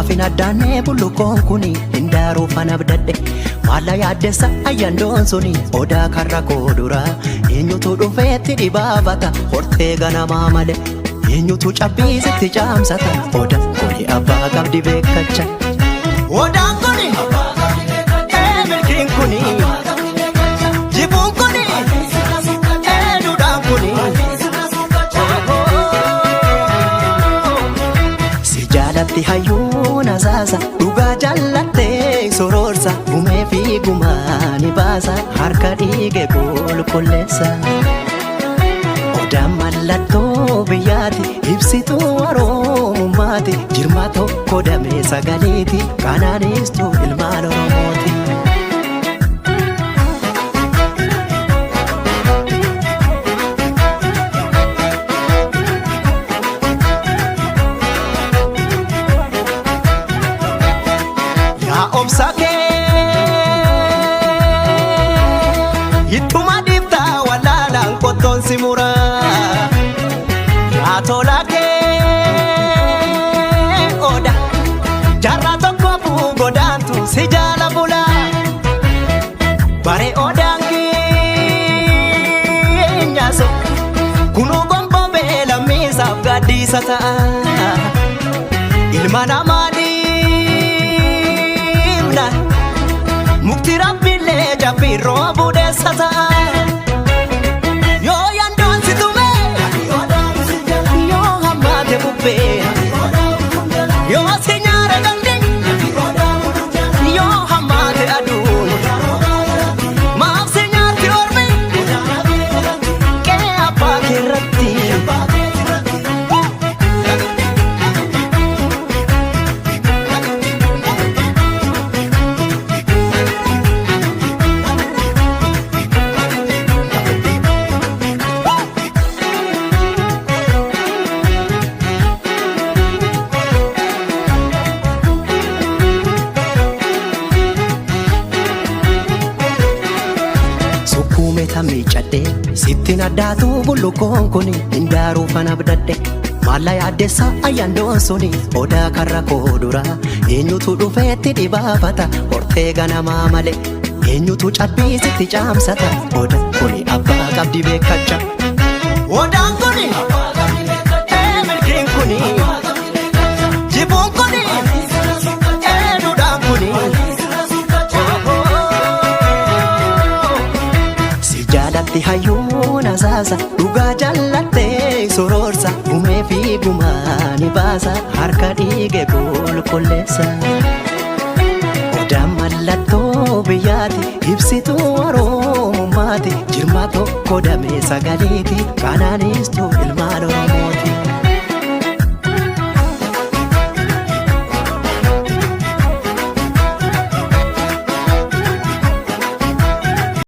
Naafin addaannee bullukoon kuni hindaaruu fana abdadhe. Maalla yaaddessa ayyandoon suni odaa karra koo dura. Eenyutu dhufeetti dhibaafata hortee ganamaa malee. Eenyutu cabbiisitti caamsata odaan kuni abbaa qabdi beekacha. Odaan kuni milkiin kuni jibuun kuni duudhaan kuni. Si jaalatti hayyuun asaasa dhugaa jaallattee sororsa gumee fi gumaa ni baasa harka dhiige qulqulleessa. Odaan mallattoo biyyaati ibsituu oromummaati jirma tokko damee sagaleeti kanaanistuu ilmaan oromooti. Yaa obsa kee ittuma dhiiftaa wallaalaan qottoon si muraa. Yaa tola kee oda jaarraa tokko godaantu si jaala bulaa. Bare odaan keenyaaso kunuu gonbobee lammiisaaf gaaddiisa ta'a. Ilma namaa dhiibna mukti rabbiillee jabbii roobuu deessa ta'a. Yoo yandoon si tume yoo hammaate bubbee yoo si nyaara galli yoo hammaate aduun maaf si nyaatti ormi qe'ee abbaa keerratti. Sukkuume miicadhe sittiin addaatu bullukoon kuni hindaaruu fana abdadhe. Maalla yaaddessa ayyandoon suni odaa karra koo dura. Eenyutu dhufeetti dhibaafata hortee ganamaa malee. Eenyutu cabbiisitti caamsata odaan kuni abbaa qabdi beekacha. Odaan kuni milkiin kuni jibuun kuni duudhaan kuni. Si jaalatti hayyuun asaasa dhugaa jaallattee sororsa gumee fi gumaa ni baasa harka dhiige qulqulleessa. Odaan mallattoo biyyaati ibsituu oromummaati jirma tokko damee sagaleeti kanaanistuu ilmaan oromooti.